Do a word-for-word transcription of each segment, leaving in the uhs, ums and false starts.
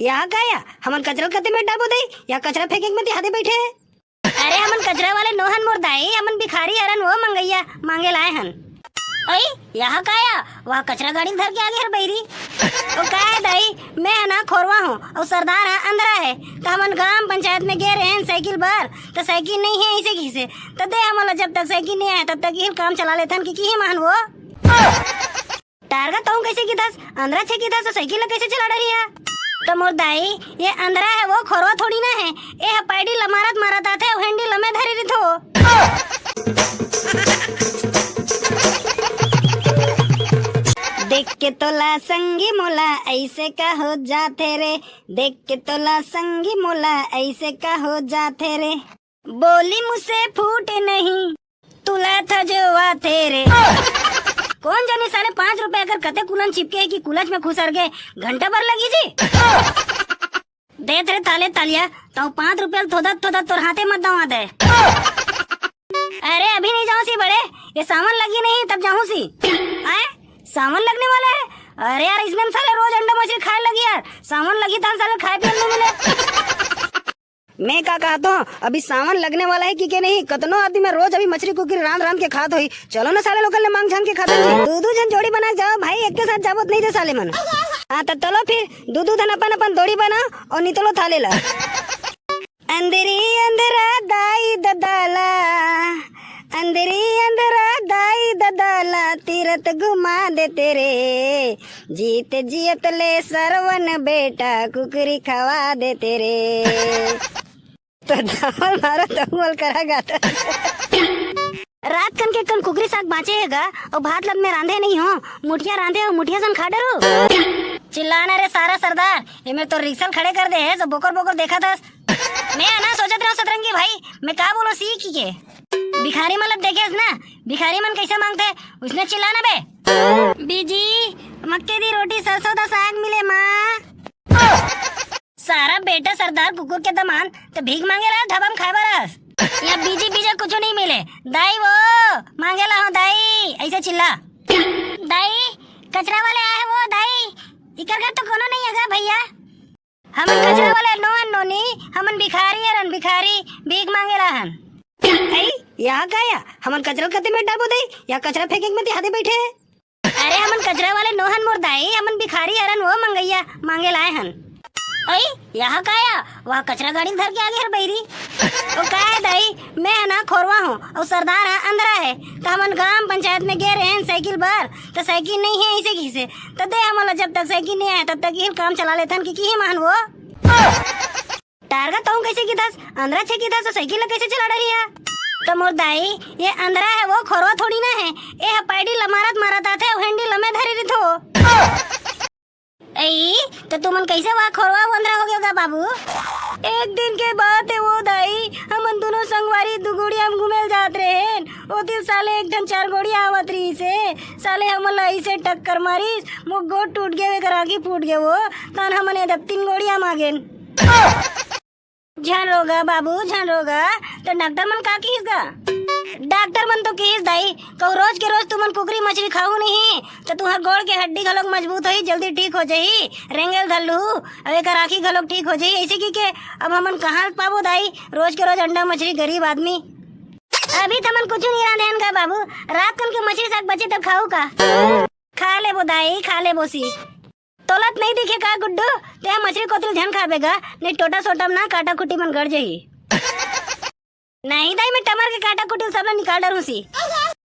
यहाँ का या? हमन कचरा कते में डालबो दई? या कचरा फेंके के मती हाथे बैठे हे। अरे, हमन कचरा वाले नोहन मोर दाई, हमन भिखारी हरन, वो मंगैया मांगे लाए हन। ओई, यहाँ का या? वह कचरा गाड़ी धर के आगे हर बईरी। ओ का हे दाई, मैं ह ना खोरवा हूँ अउ सरदार ह अंधरा हे। त हमन ग्राम पंचायत में गे रहेन साइकिल बर, त साइकिल नहीं हे, ऐसे किसे त दे हमन ला, जब तक साइकिल नहीं आए तब तक यही काम चला लेथन कि किही मान वो। टारगा तहूँ कैसे किथस, अंधरा छे किथस, त साइकिल ला कैसे चला डरिया? त मोर दाई, ये अंधरा हे, वो खोरवा थोड़ी ना हे। ए ह पैडी ल मारत मारत आथे, अउ हैंडल ल मैं धरे रिथो। देख के तोला संगी मोला ऐसे का हो जाथे रे, देख के तोला संगी मोला ऐसे का हो जाथे रे। बोली मुझसे फूटे नहीं, तुला थजवा थे रे। कौन जाने साले पाँच रुपया कर कते कुलन चिपके हे कि कुलच में खुसर गे, घंटा भर लगी जी। देत रे थाले थालिया, तउ पाँच रुपया ल थोदत थोदत तोर हाथे मत दवा दे। अरे अभी नहीं जाऊँ सी बड़े, ये सावन लगी नहीं तब जाऊँ सी। आए, सावन लगने वाला है? अरे यार, इसमें हम साले रोज अंडा मछली खाए लगी यार, सावन लगी त हम साले खाए पिए ल नहीं मिले। मैं का कहत हूँ, अभी सावन लगने वाला है कि के नहीं, कतनो आदमी में रोज अभी मछली कुकरी रांध रांध के खात होही। चलो ना साले लोगन ले मांग झांग के खाता जी। दू दू झन जोड़ी बना के जाओ भाई, एक के साथ जाबो त नहीं दे साले मन। हाँ त चलो फिर, दू दू झन अपन अपन जोड़ी बनाओ अउ नितलो थाले ला। अंधरी अंधरा दाई ददाला, अंधरी अंधरा दाई ददाला, तीरथ घुमा देते रे। जीत जियत ले सरवन बेटा, कुकरी खवा देते रे। तो धावल मारा तमुअल करा गाता। रात कन के कन कुकरी साग बाँचे हे गा, अउ भात लब में रांधे नहीं हो, मुठिया रांधे अउ मुठिया सन खा डरो। चिल्लाना रे सारा सरदार, ये मेर तो रिक्शा ल खड़े कर दे हे, सब बोकर बोकर देखा थस। मैं ना सोचत रहो सतरंगी भाई, मैं का बोलो सीख के। भिखारी मन लब देखे हस ना, भिखारी मन कैसे मांगते, उसने चिल्लाना बे। बीजी, मक्के दी रोटी सरसों दा साग मिले माँ। सारा बेटा सरदार कुकुर के दमान, त भीख मांगे ला ढाबा म खाए बर आस। या बीजी बीजा कुछ नहीं मिले। दाई वो, मांगे ला हो दाई, ऐसे चिल्ला। दाई, कचरा वाले आए वो दाई, इकर घर तो कोनो नहीं है गा भैया। हमन कचरा वाले नोहन नोनी, हमन भिखारी हरन भिखारी, भीख मांगे ला हन। ऐ, यहाँ का या? हमन कचरा कते में डाबो दे, या कचरा फेंके के मती हाथे बैठे। अरे हमन कचरा वाले नोहन मोर दाई, हमन भिखारी हरन वो मंगैया मांगे लाए हन। ओई, यहाँ का या? वह कचरा गाड़ी धर के आगे हर बईरी। ओ का हे दाई, मैं ह ना खोरवा हूँ अउ सरदार ह अंधरा हे। त हमन ग्राम पंचायत में गे रहेन साइकिल बर, त साइकिल नहीं हे ऐसे किसे। त दे हमन ला, जब तक साइकिल नहीं आए तब तक यही काम चला लेथन कि किही मान वो। टारगा तहूँ कैसे किथस? अंधरा छे किथस, त साइकिल ला कैसे चला डरिया? त मोर दाई, ये अंधरा हे, वो खोरवा थोड़ी ना हे। ए ह पैडी ल मारत मारत आथे, अउ हैंडल ल मैं धरे रिथो। ऐ, त तुमन कैसे वा खोरवा वो अंधरा हो गयो गा बाबू? एक दिन के बात हे वो दाई, हमन दोनों संगवारी दू गोड़िया म घूमे ल जात रहेन। ओती साले एक ठन चार गोड़िया आवत रहिस हे। साले हमन ला ऐसे टक्कर मारिस, मोर गोड़ टूट गए, एकर आँखी फूट गए वो। तन हमन एदे तीन गोड़िया मांगेन। झन रोगा बाबू, झन रोगा। त डॉक्टर मन का किहिस गा? डॉक्टर मन तो किहिस दाई, कहू रोज के रोज तुमन कुकरी मछली खाहू नहीं, त तुहर गोड़ के हड्डी घलोक मजबूत होही, जल्दी ठीक हो जाही, रेंगेल धर लूहू, अउ एकर आँखी घलोक ठीक हो जाही। ऐसे कि के अब हमन कहाँ पाबो दाई, रोज के रोज अंडा मछली, गरीब आदमी। अभी तमन कुछ नहीं रांधे हन का बाबू, रात कन के मछली साग बचे त खाहू का? खा लेबो दाई, खा लेबो सी। तोला त नहीं दिखे का गुड्डू? तेहा मछली कोतरी झन खाबे गा, नहीं टोटा सोटा म ना काटा कुटी मन गड़ जही। नहीं दाई, मैं टमर के काटा कुटी सबला निकाल डरूं सी।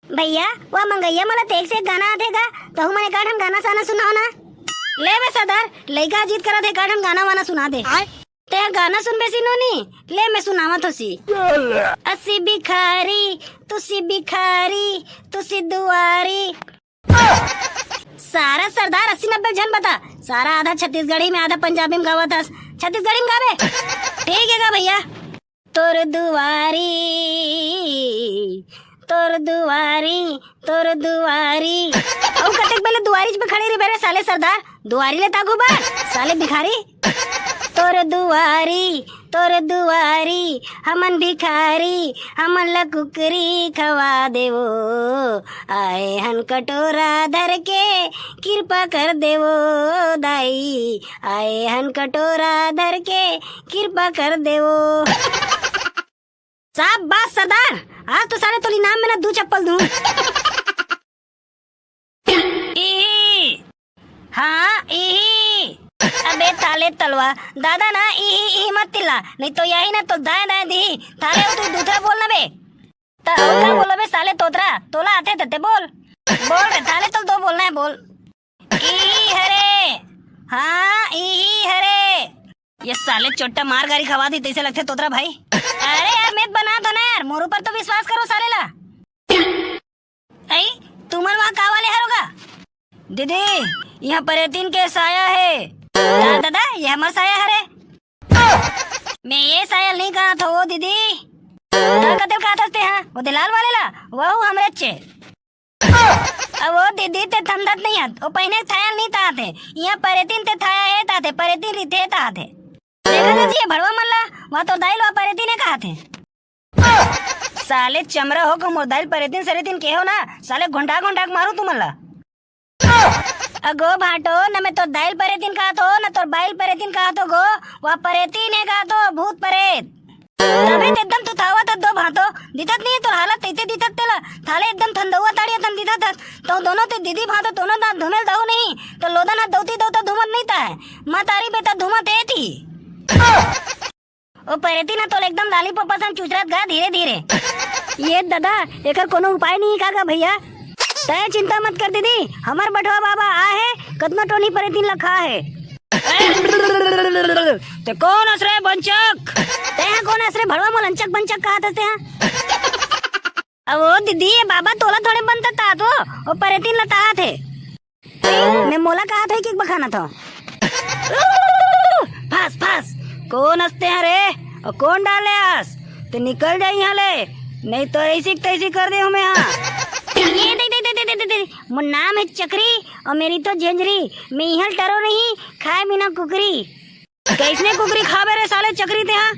भैया, वा मंगैया मला तेक से एक गाना आथे गा, तहू मन एकाठन गाना साना सुनाओ ना। ले बे सरदार, लइका जिद करत हे, एकाठन गाना वाना सुना दे। आय। तेहा गाना सुनबे सी नोनी, ले मैं सुनावत हो सी। अस्सी भिखारी, तुसी भिखारी, तुसी दुआरी। सारा सरदार अस्सी नब्बे झन बता, सारा आधा छत्तीसगढ़ी में आधा पंजाबी में गावत हस, छत्तीसगढ़ी में गाबे। ठीक है गा भैया। तोर दुआरी, तोर दुआरी, तोर दुआरी। अउ कतेक बेले दुआरी में खड़े रहिबे रे साले सरदार, दुआरी ले ताकू बा, साले भिखारी। तोर दुआरी, तोर दुआरी हमन भिखारी, हमन ल कुकरी खवा देवो। आए हन कटोरा धर के, किरपा कर देवो दाई। आए हन कटोरा धर के, किरपा कर देवो। शाबाश सरदार, आज तो साले तोर इनाम में ना दू चप्पल दूं। इही। हाँ, इही। अबे थाले तलवा, दादा ना इही, इही मत तिल्ला, नहीं तो यही ना तो दाएं दाएं दी। थाले वो तू दूसरा बोल ना बे। त अउ का बोलो बे साले तोतरा, तोला आथे त ते बोल। बोल रे, थाले तल दो बोलना है, बोल। इही हरे। हाँ, इही हरे। ये साले चोट्टा मार गारी खवा दी, तैसे लगथे तोतरा भाई। अरे यार, मैं बना दो ना यार, मोर ऊपर तो विश्वास करो साले ला। ऐ, तुमन वहाँ का वाले हरोगा? दीदी, यहाँ परेतीन के साया है। का दादा, ये हमर साया हरे। मैं ये साया नहीं कहा था वो दीदी। का कतल का थस्ते हैं? वो दलाल वाले ला, वहू हमरे चे। अब वो दीदी ते थमदत नहीं है, वो पहिने थाया नहीं ताते। यहाँ परेतीन ते थाया है ताते, परेतीन रिथे ताते। देखा था जी, ये भड़वा मल्ला, वहाँ तो दाइल वहाँ परेतीन है कहा थे। साले चमरा हो को मोर दाइल परेतीन सरेतीन के हो ना, साले घोंटा घोंटा के मारू तुमन ला। अगो भाटो, न मैं तोर दाइल परेतीन कहत हो, न तोर बाइल परेतीन कहत हो गो, वह परेतीन है कहत हो, भूत परेत। तबे ते एकदम तू थावत दो भाटो, दितत नहीं तोर हालत तैते दितत तेला, थाले एकदम थंदौआ ताड़िया थन दितत, तो दोनों ते दीदी भाटो दोनों दांत धुमेल दहू नहीं, तो लोदन हाथ दौती दौता धुमत नहीं ता है, माँ तारी बेटा धुमत है थी। ओ परेती ना तोल एकदम लालीपॉप असन चुचरत गा धीरे धीरे। ये दादा, एकर कोनो उपाय नहीं का गा भैया? तय चिंता मत कर दीदी, हमर बटवा बाबा आ है, कतना टोनी परेतीन ला खा है। ते कौन अस रे बंचक? ते यहाँ कौन अस रे भड़वा मोल अंचक बंचक कहा थे यहाँ? अब वो दीदी, ये बाबा तोला थोड़े बनता ता तो, वो परेतीन ला ता थे। मैं मोला कहा था कि बखाना था। फास, फास। कौन हंसते हैं रे? और कौन डाले आस? तो निकल जा यहाँ ले, नहीं तो ऐसी तैसी कर दे हूँ मैं यहाँ। ये दे, दे, दे, दे, दे, दे, दे। मोर नाम है चकरी और मेरी तो झंझरी। मैं यहाँ टरो नहीं, खाए बिना कुकरी। कैसने कुकरी खाबे रे साले चकरी ते हाँ?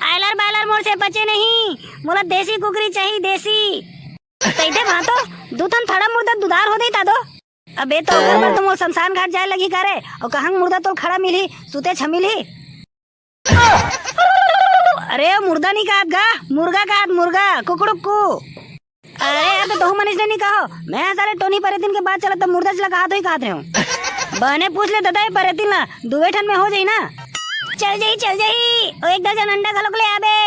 आयलर बायलर मोर से बचे नहीं, मोला देसी कुकरी चाहिए, देसी। तैते भांतो, दू ठन थड़ा मुर्दा दुधार हो देता दो। अबे तो ओकर बर तो मोर शमशान घाट जाए लगी का रे? और कहाँ मुर्दा तोल खड़ा मिली, सुते छ मिली? अरे मुर्दा नहीं कहत गा, मुर्गा कहत मुर्गा, कुकड़ुक कु। अरे यार तो तोहू मनीष ने नहीं कहो, मैं सारे टोनी परेतिन के बात चलत त मुर्दा चला कहत होई कहत रहे हूँ। बहने पूछ ले दादा ये परेतिन ला, दुए ठन में हो जाई ना। चल जाई, चल जाई, ओ एक दर्जन अंडा घलोक ले आबे।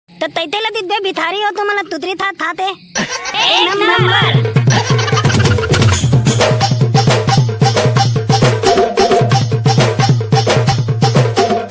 त तैते ला दिदबे भिथारी हो तुमन ला तुतरी था थाते। एक नंबर।